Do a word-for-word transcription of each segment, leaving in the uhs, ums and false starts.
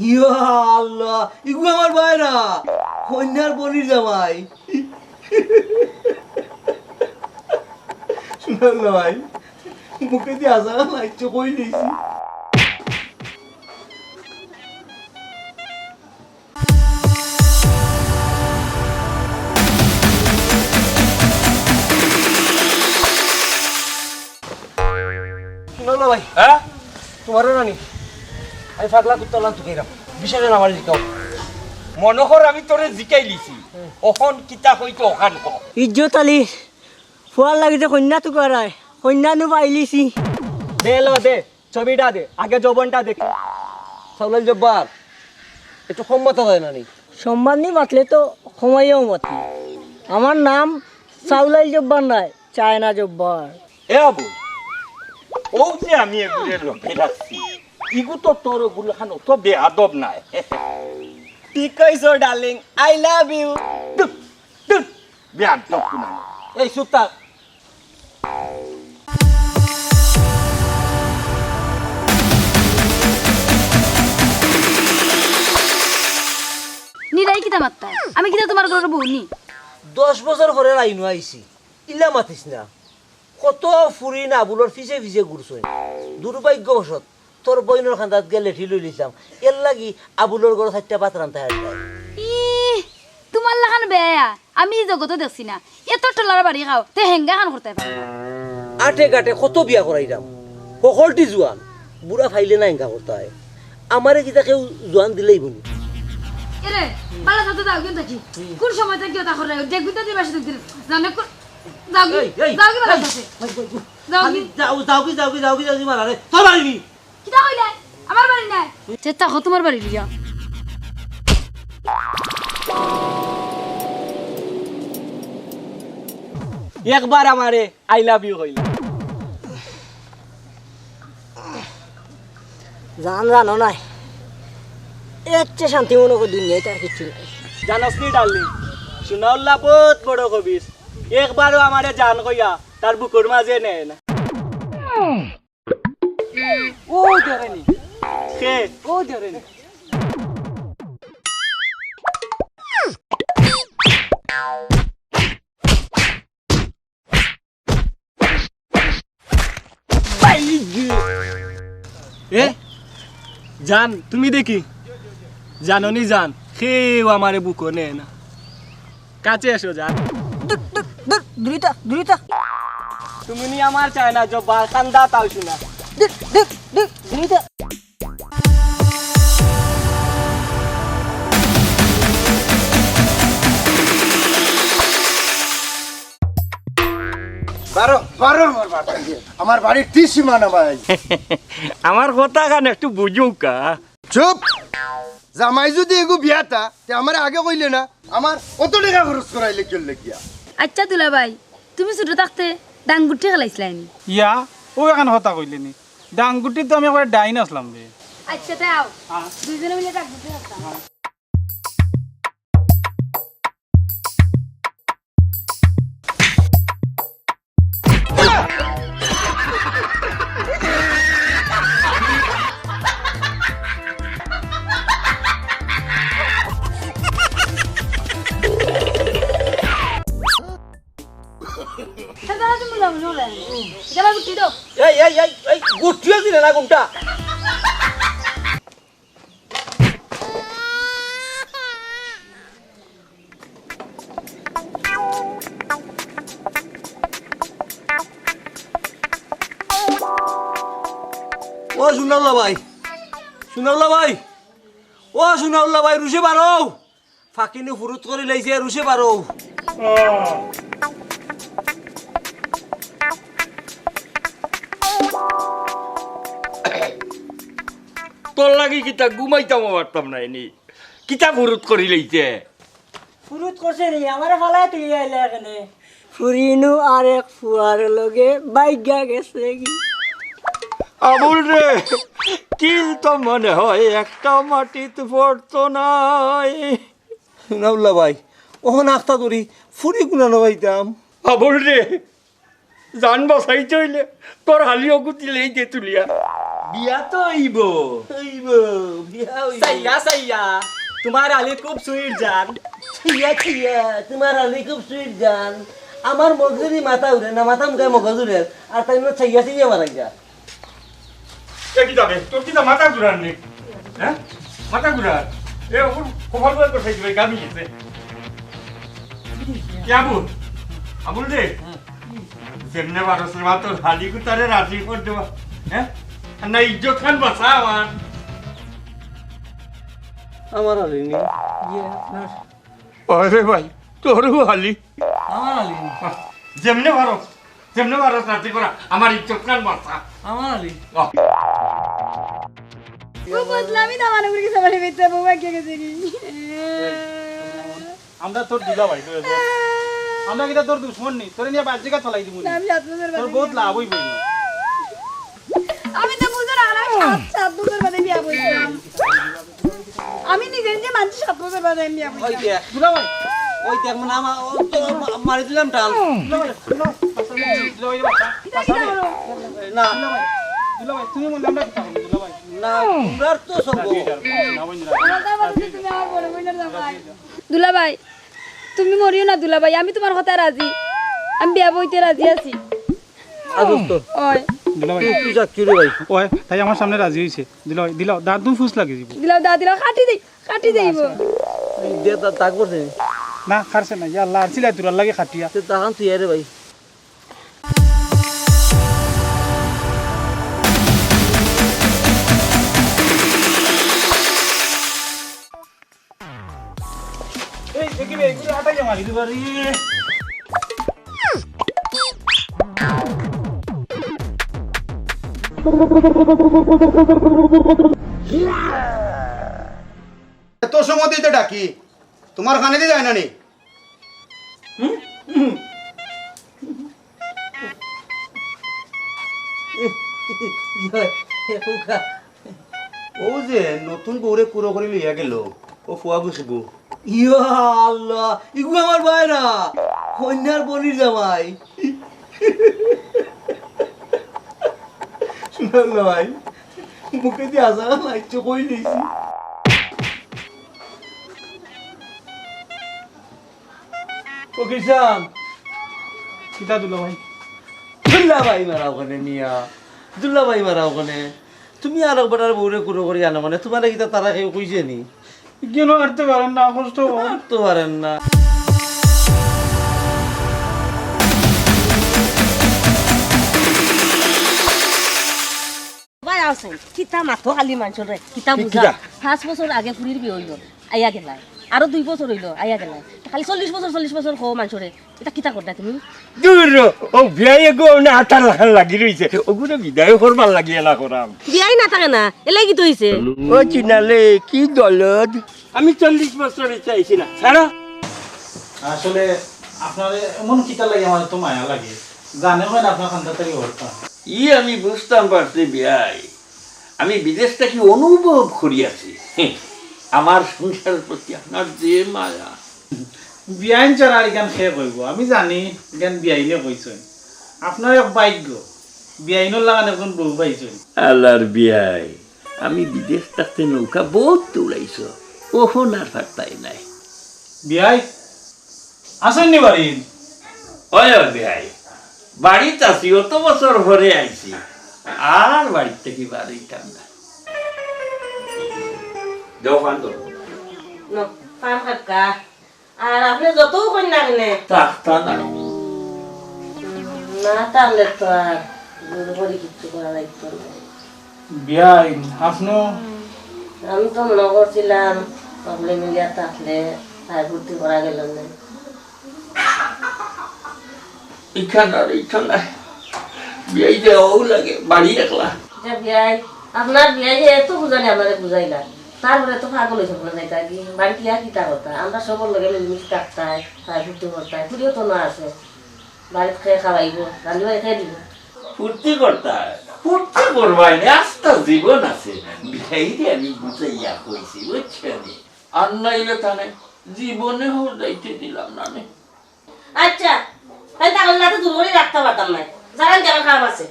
ইয়া আল্লাহ, ইগু আমার ভাই না, কইন্যার বইনর জামাই। সোনাউল্লা ভাই, মুখেদি আজান আইছে, কই নিছি। সোনাউল্লা ভাই, হ্যাঁ? তুমারে নানি, আমি পাগলা কুত্তা লান তুকাইরাম। বিষয়টা আমারে জিকাও। মনো কর আমি তোরে জিকাইলিছি। অখন কিতা কইতো অখান ক। ইজ্জত আলী, ফুয়ার লাগি যে কইন্যা তুকারায়, কইন্যা নু পাইলিছি। দে ল দে, ছবিটা দে, আগে জবনটা দেখি। সাউলাইল জব্বার, একটু কম মাতা যায় না নি? সম্মান নি মাতলে তো কমাইয়াও মাতি। আমার নাম সাউলাইল জব্বার নায়, চায়না জব্বার। এ আবু, অউ যে আমি এগুরে লগে রাখছি, ইগু তো তোর অগুলাখান অত বেয়াদব নায়। ঠিক কইছো, darling, I love you. ধুর, ধুর, বেয়াদব কুনানো। এই চুপ থাক। নিরাই কিতা মাততায়? আমি কিতা তুমার ঘরর বউ নি? দশ বছর পরে লাইনো আইছি, ইলা মাতিস না। কত ফুরিন আবুলর পিছে পিছে ঘুরছইন। দুর্ভাগ্যবশত তোর বইনর কান্দাত গিয়া লেঠি লইলিছলাম। এরলাগি আবুলর ঘরো চাইরটা ভাত রানতায় আর তাই। ইহ, তুমার লাখান বেয়া আমি ই জগতো দেখছি না। এত ঠেলার বাড়ি খাও, তে হেঙ্গা খান করতায় পারো না। আটে ঘাটে কত বিয়া করাইরাম, হকলটি জুয়ান, বুড়া পাইলে না হেঙ্গা করতায়। আমারে কিতা কেউ জুয়ান দিলাইবো নি? এরে, বালা থাকতে দাও কিন্তু কি? কোন সময় থাকি ওটা করে? দেখবি তো দিবাসে দেখবি। জানে কোন যাওগি, এই, এই, যাওগি বালা এই, আছে। এই, এই, এই, যাওগি। খালি যাও, যাওগি, যাওগি, যাওগি, যাওগি মারা রে। তোর বাড়ি নি? কিতা কইলে? আমার বাড়ি নাই। তে থাকো তুমার বাড়ি লিয়া। একবার আমারে I love you কইলা। জান জানো নাই, এর চেয়ে শান্তি মনে করি দুনিয়াত আর কিচ্ছু নাই। জানোস নি darling, সোনাউল্লা বউত বড় কবির। একবারও আমারে জান কইয়া তার বুকুর মাঝে নেয় না। ও ধরে নি। কে? ও ধরে নি। এ জান, তুমি দেখি জানো নি জান, কেউ আমারে বুকো নেয় না। কাছে এসো জান। দূর, দূর, দূর, দূরিতা, দূরিতা। তুমি নি আমার চায় না, জব্বার কান্দা তাও শুনা। দূর, দূর, দূর, দূরিতা। বারো, বারো আমার বাড়ি। আমার বাড়ির ত্রিসীমানা ভাই। আমার কথা কান একটু বুঝুকা। চুপ! জামাই যদি এগু বিয়াতা, তে আমারে আগে কইলে না। আমার অত টেকা খরচ করাইলে কিওর লাগিয়া? আচ্ছা দুলাভাই, তুমি ছোট থাকতে ডাঙ্গুটি খেলাইছিলায় নি? ইয়া, অউ এখান কথা কইলে নি। ডাঙ্গুটি তো আমি একবারে ডাইন আছলাম রে। আচ্ছা, তে আও। হ্যাঁ। দুইজনে মিলে ডাঙ্গুটি খেলতাম। এই, এই, এই, এই, গুটিও দিলে না কোনটা? ও সোনাউল্লা ভাই, সোনাউল্লা ভাই, ও সোনাউল্লা ভাই, রুশে বারো। ফাকিনু ফুরুত করি লাইছে, রুশে বারো। তোর লাগি কিতা ঘুমাইতাম পারতাম না এনি? কিতা ফুরুত করি লাইছে? ফুরুত করছে নি? আমারে ফালাই তুই আইলে এখানে। ফুরিনু আরেক ফুয়ার লগে বাইগা গেছে গি। আবুল রে, কিল তো মনে হয় একটা মাটিত পড়তো নাই। সোনাউল্লা ভাই, অখন আখতা ধরি ফুরি গুনা নগাইতাম। আবুল রে, জান বাঁচাইতে অইলে তোর হালি অগুতি লেই দে তুলিয়া। বিয়া তো অইবো। অইবো, বিয়া অইবো। সাইয়া, সাইয়া, তুমার আলী খুব সুইট জান। সাইয়া, সাইয়া, তুমার আলী খুব সুইট জান। আমার মগজে দি মাথা উড়ে না, মাথা মুখে মগজ উড়ে। আর তাই না সাইয়া, সাইয়া মারাই যা। এ কিতা বে? তোর কিতা মাথা ঘুরার নি? হ্যাঁ? মাথা ঘুরার? এ ওর কপাল বল করে খাইতে ভাই, গামি গেছে। কি আবুল? আবুল রে? যেমনে পারস রে বা, তোর হালি কুতারে রাজি কর দেবা। হ্যাঁ? আর না ইজ্জত খান বাঁচা আমার। আমার হালি নি। ইয়ে, আপনার। আরে ভাই, তোরও হালি। আমার হালি নি। যেমনে পারস, যেমনে পারস রাজি করা, আমার ইজ্জত খান বাঁচা। আমার হালি। আহ। ও বদলামি না মানে উড়ি গেছে, মানে মিথ্যা বউ ভাগিয়া গেছে কি? আমরা তোর দুলাভাই, তুই বল। আমরা কিতা তোর দুশমন নি? তোরে নিয়া বাদ জায়গা চালাই দিমু নি। আমি আপনাদের তোর বাদে বহুত বিয়া লাভ অইবো। আমি তো বুঝো না, আমি সাত, সাত বছর বাদে বিয়া বইছি। আমি নিজে নিজে মানছি সাত বছর বাদে আমি বিয়া বইছি। ওই দেখ, দুলাভাই, ওই দেখ, মানে আমার, ও তো মা-, মারি দিলাম টান। দুলাভাই, দুলাভাই, দুলাভাই, দুলাভাই, বাঁচা, বাঁচা। না। দুলাভাই, দুলাভাই, তুমি বললে আমরা কিতা করবো, দুলাভাই? না, তোমরার তো সব। আমার তো আবার তুমি আমার বড় বোনের জামাই। দুলাভাই, তুমি মরিও না দুলাভাই, আমি তুমার কথায় রাজি, আমি বিয়া বইতে রাজি আছি। আ দোস্ত, ওই। দুলাভাই। তুই, তুই যা, কি রে ভাই? ওই, তাই আমার সামনে রাজি অইছে। দুলাভাই, দিলাও, দাঁত দুন ফুস লাগি যাইবো। দিলাও, দাঁত দিলাও, কাটি দেই, কাটি দেইবো। এই দে, দা-, দাগ পড়ছে। না, খারছে না, ইয়া আল্লাহ, আর সিলাই তোরার লাগি কাটিয়া। তে দাগান তুই আরে ভাই। এই, দেখি রে, এগুলো আটাই জমা দিতে পারি। এত সময় দিতে ডাকি, তোমার কানে দি যায় না নি? হুম? হুম। ও যে নতুন বউরে কুড়ো করি লইয়া গেল, ও ফুয়া গুছবু। ইয়া আল্লাহ, ইগু আমার ভাই না, কন্যার বলির জামাই। শুনলাম না ভাই, মুখে দিয়ে আজারা মাইচ্ছে কই নিছি। ও কিষান। কিতা দুলাভাই? দুলাভাই মারা ওখানে মিয়া। দুলাভাই মারা ওখানে। তুমি আর একবার আর বউরে কুড়ো করি আনো মানে, তোমারে কিতা তারা কেউ কইছে নি? কেন আরতে পারেন না, কষ্ট হয়। আরতে পারেন না। ভাই আছেন, কিতা মাতো খালি মানষরে, কিতা কি, বুঝা? কিতা? পাঁচ বছর আগে ফুরির বিয়া অইলো, আইয়া গেলা। আরো দুই বছর অইলো, আইয়া গেলা। খালি চল্লিশ বছর, চল্লিশ বছর কও মানষরে। ইতা কিতা করতায় তুমি? দূর র, ও বিয়াই এগু অনে আটার লাখান লাগি রইছে। ওগুরে বিদায় করবার লাগি এলা করাম। বিয়াই না থাকে না, এলাই কিতা অইছে? ও চিনালে, কি দলদ? আমি চল্লিশ বছর ইচ্ছা আইছি না, ছাড়ো। আসলে আপনারে এমন কিতা লাগে, আমার তো মায়া লাগে। জানে হয় না আপনার খান্দাতারি অবস্থা। ই আমি বুঝতাম পারছি বিয়াই। আমি বিদেশ থাকি অনুভব করিয়াছি। আমার সংসারের প্রতি আপনার যে মায়া। বিয়াইন ছাড়া আর ইখান কে কইবো? আমি জানি, ইখান বিয়াইনে কইছইন। আপনার এক ভাগ্য, বিয়াইনর লাখান একজন বউ পাইছইন। আল্লার বিয়াই, আমি বিদেশ থাকতে নৌকা বহুত দৌড়াইছো, অখন আর পারতাই নাই। বিয়াই, আছইন নি বাড়িত? ওই, ওই বিয়াই, বাড়িত আছি, অত বছর পরে আইছি, আর বাড়িত থাকি বার অইতাম না। দেও পান ধরো। নো, পান খাক্কা। আর আপনে যতউ কইন না কেনে? থাকতা না। না, তাইলে তো আর জোর করি কিচ্ছু করা যাইতো না। বিয়াইন, আপনেও? আমি তো মনো করছিলাম, problem ইয়া থাকলে তাই ভর্তি করা গেল না। ইখান আর ইখান নাই। বিয়াই দেওয়াও লাগে, বাড়ি একলা। আচ্ছা, বিয়াই, আপনার বিয়াই যে এত বুঝানি আমারে বুঝাইলা, তারপরে তো পাগল অইছে বলে যাইতা কি? বাড়িত ইয়া কিতা করতা? আমরা সবর লগে মিলিমিশি থাকতায়, তাই ফুর্তি করতায়, ফুরিও তো না আছে। বাড়িত কে খাওয়াইবো, রান্ধি বাড়ি কে দিবো? ফুর্তি করতায়, ফুর্তি করবায় নে, আস্তা জীবন আছে। বিয়াইরে আমি বুঝাইয়া কইছি, বুঝছো নি? আর নাইলে তানে জীবনে হর যাইতে দিলাম না নে। আচ্ছা, তাই তাহলে না তো জোর করি রাখতাম পারতাম না। জানেন কেন কাম আছে?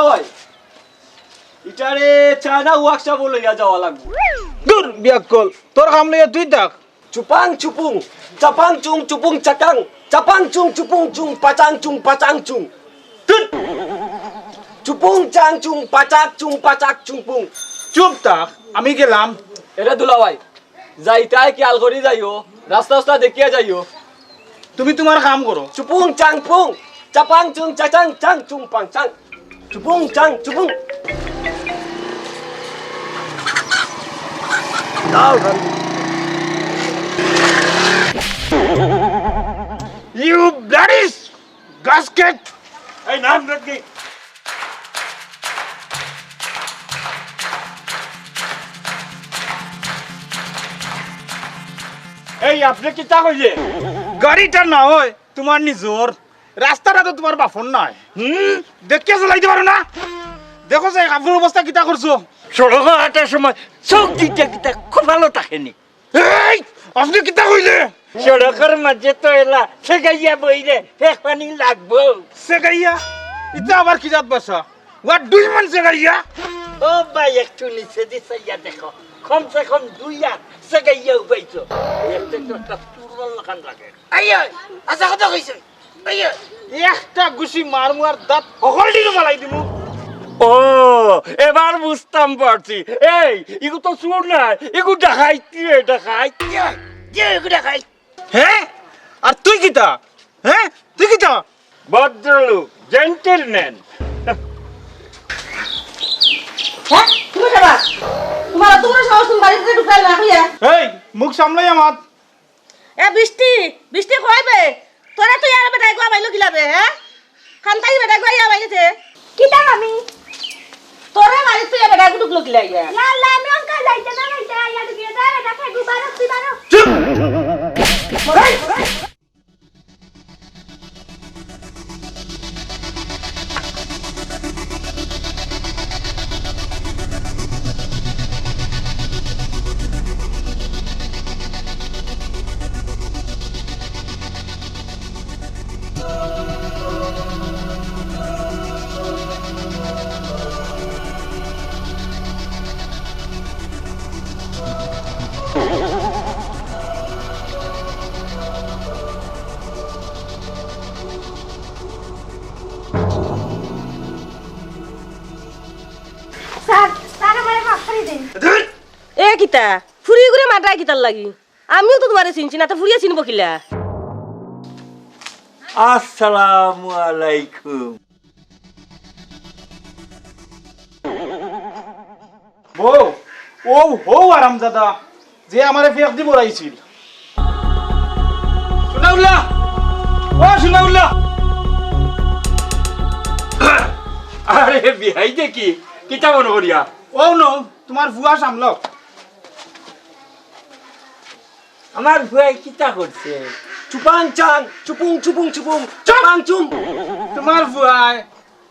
ভাই, ইটারে চায়না ওয়ার্কশপো লইয়া যাওয়া লাগবো। দূর বিয়াক্কল, তোর কাম লইয়া তুই থাক। চুপাং চুপুং, চাপাং চুং চুপুং চাকাং, চাপাং চুং চুপুং চুং, পাচাং চুং পাচাং চুং। ধুৎ। চুপুং চাং চুং পাচাক চুং পাচাক চুং পুং। চুপ থাক, আমি গেলাম। এরে দুলাভাই, যাইতায় খেয়াল করি যাইও, রাস্তা রাস্তা দেখিয়া যাইও। তুমি তুমার কাম করো। চুপুং চাং পুং, চাপাং চুং চাচাং চাং চুং পাং চাং। চুপুং চাং চুপুং। দাও গান্ধী। You bloody gasket! এই নাম রেডি। এই, আপনে কিতা কইলে? গাড়িটা না অয় তুমার নিজর, রাস্তাটা তো তুমার বাপর নায়। হুম? দেখিয়া চালাইতে পারো না? দেখো যে কাপড়র অবস্থা কিতা করছো। সড়কো আটার সময় চউখ দুইটা কিতা কপালো থাকে নি? এই, আপনে কিতা কইলে? সড়কর মাঝে তো এলা সেগাইয়া বইরে ফেক পানি লাগবো। সেগাইয়া? ইতা আবার কি জাত ভাষা? What do you mean সেগাইয়া? ও ভাই, একটু নিচেদি চাইয়া দেখো, কমসে কম দুই আত সেগাইয়া উবাইছো। একটা তো একটা তুরল লাখান লাগে। আই, আই, আচ্ছা কথা কইছে। I, I. একটা ঘুষি মারমু আর দাঁত হকলটিরও ফালাই দিমু। ও, এবার বুঝতাম পারছি। এই, ইগু তো চুর নায়, ইগু ডাকাইত রে, ডাকাইত। ইয়ে, ইয়ে, ইগু ডাকাইত। হ্যাঁ? আর তুই কিতা? হ্যাঁ? তুই কিতা? ভদ্রলোক, gentleman। হ্যাঁ? তুমি খাবা? তুমার অত বড় সাহস, তুমি বাড়ির ভিতরে ঢুকরায় না কইয়া? এই, মুখ সামলাইয়া মাত। এ বৃষ্টি, বৃষ্টি কই বে? তোরে তো ইয়ার বেটায় গুয়া বাইলো গিলাবে, হ্যাঁ? খান্তাই বেটায় গুয়া ইয়া বাইলেছে। কিতা আমি? তোরে বাড়িত তো ইয়া বেটায় গুটুক লগিলা ইয়া। ইয়া আল্লাহ, আমি অঙ্কা যাইতে না যাইতে ইয়া ঢুকিয়ে দে, বেটা খাই গুবারো, তুই বারো। চুপ! স্যার, স্যার, আমারে মাফ করি দিন। এ কিতা? ফুরিগুরে মাররায় কিতার লাগি? আমিও তো তুমারে চিনছি না, তো ফুরিয়ে চিনবো কিলা? আসসালামু আলাইকুম। বউ, ও হউ আরামজাদা, যে আমারে ফেক দি বড়াইছিল। সুনাউল্লাহ, ও সুনাউল্লাহ। আরে বিয়াই দেখি, কিতা মনো করিয়া? ও নু, তুমার ফুয়া সামলাও। আমার ফুয়ায় কিতা করছে? চুপাং চাং, চুপুং চুপুং চুপুং, চুপাং চুম। তুমার ফুয়ায়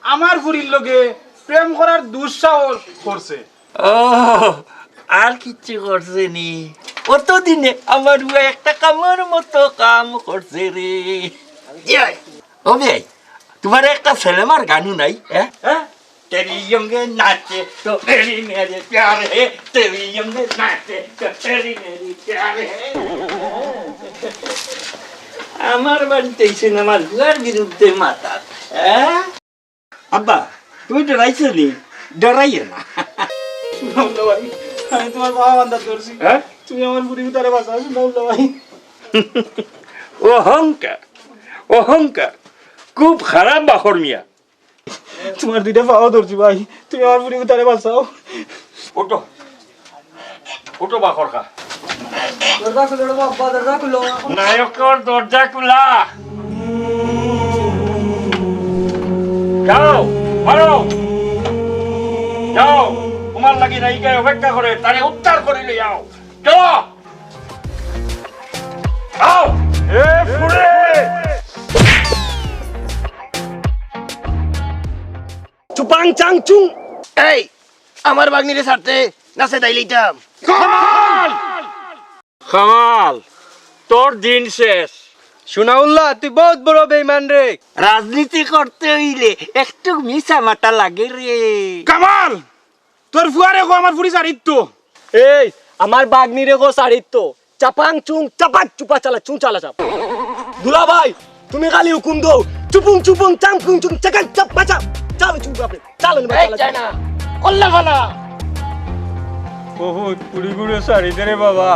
আমার ফুরির লগে প্রেম করার দুঃসাহস করছে। ও, আর কিচ্ছু করছে নি? অতদিনে আমার ফুয়ায় একটা কামর মতো কাম করছে রে। ইয়ে। ও ভাই, তুমার একটা সিনেমার গানও নাই, হ্যাঁ? হ্যাঁ? তেরি অঙ্গে নাচে তো মেরি মেরি প্যার হে, তেরি অঙ্গে নাচে তো মেরি মেরি প্যার হে। আমার বাড়িত এই সিনেমার ফুয়ার বিরুদ্ধে মাতাল, হ্যাঁ? আব্বা, তুমি ডরাইছো নি? ডরাইও না। সুনাউল্লাহ ভাই, আমি তুমার পাও বান্দাত ধরছি। হ্যাঁ? তুমি আমার ফুরিগুতারে বাঁচাও, সুনাউল্লাহ ভাই। অহংকার, অহংকার, খুব খারাপ বাখর মিয়া। তুমার দুইটা পাও ধরছি ভাই, তুমি আমার ফুরিগুতারে বাঁচাও। উঠো, উঠো বাখর খা। দরজা খুলো রে বাবা, দরজা খুলো। নায়কর দরজা খুলা। যাও, মারো। যাও, তুমার লাগি নায়িকায় অপেক্ষা করে, তারে উদ্ধার করি লই আও। যাও। আও। এ ফুড়ি। চুপাং চাং চুং। এই, আমার ভাগ্নিরে ছাড়তে না ছেদাই লইতাম। কামাল! কামাল, তোর দিন শেষ। সুনাউল্লাহ, তুই বউত বড় বেইমান রে। রাজনীতি করতে অইলে একটু মিছা মাতা লাগে রে। কামাল, তোর ফুয়ারে কো আমার ফুড়ি ছাড়িত তো। এই, আমার বাগনিরে কো ছাড়িত তো। চাপাং চুং চাপাক চুপা চালা চুং চালা চাপ। দুলাভাই, তুমি খালি হুকুম দেও। চুপুং চুপুং চাং ফুং চুং চাকাক চাপ বাচা। চালো চুং চাপে। চালো নি এই বাচা। চায়না, কল্লা ফালা। বহুত পুরি গুড়ে সারি দে রে বাবা।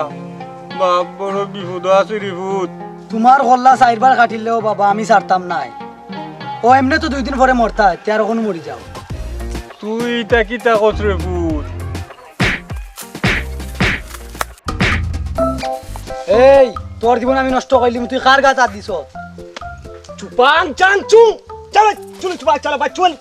বাপ বড় বিপদ আছে রে পুত। তুমার কল্লা চাইরবার কাটিলেও বাবা আমি ছাড়তাম নায়। ও এমনে তো দুই দিন পরে মরতা, তে আর অখন মরি যাও। তুই ইতা কিতা কস রে পুত? এই, তোর জীবন আমি নষ্ট করিলিমু, তুই কার গাত আত দিছস? চুপাং চাং চু। চালা চুল চুপা চালা বা চুল।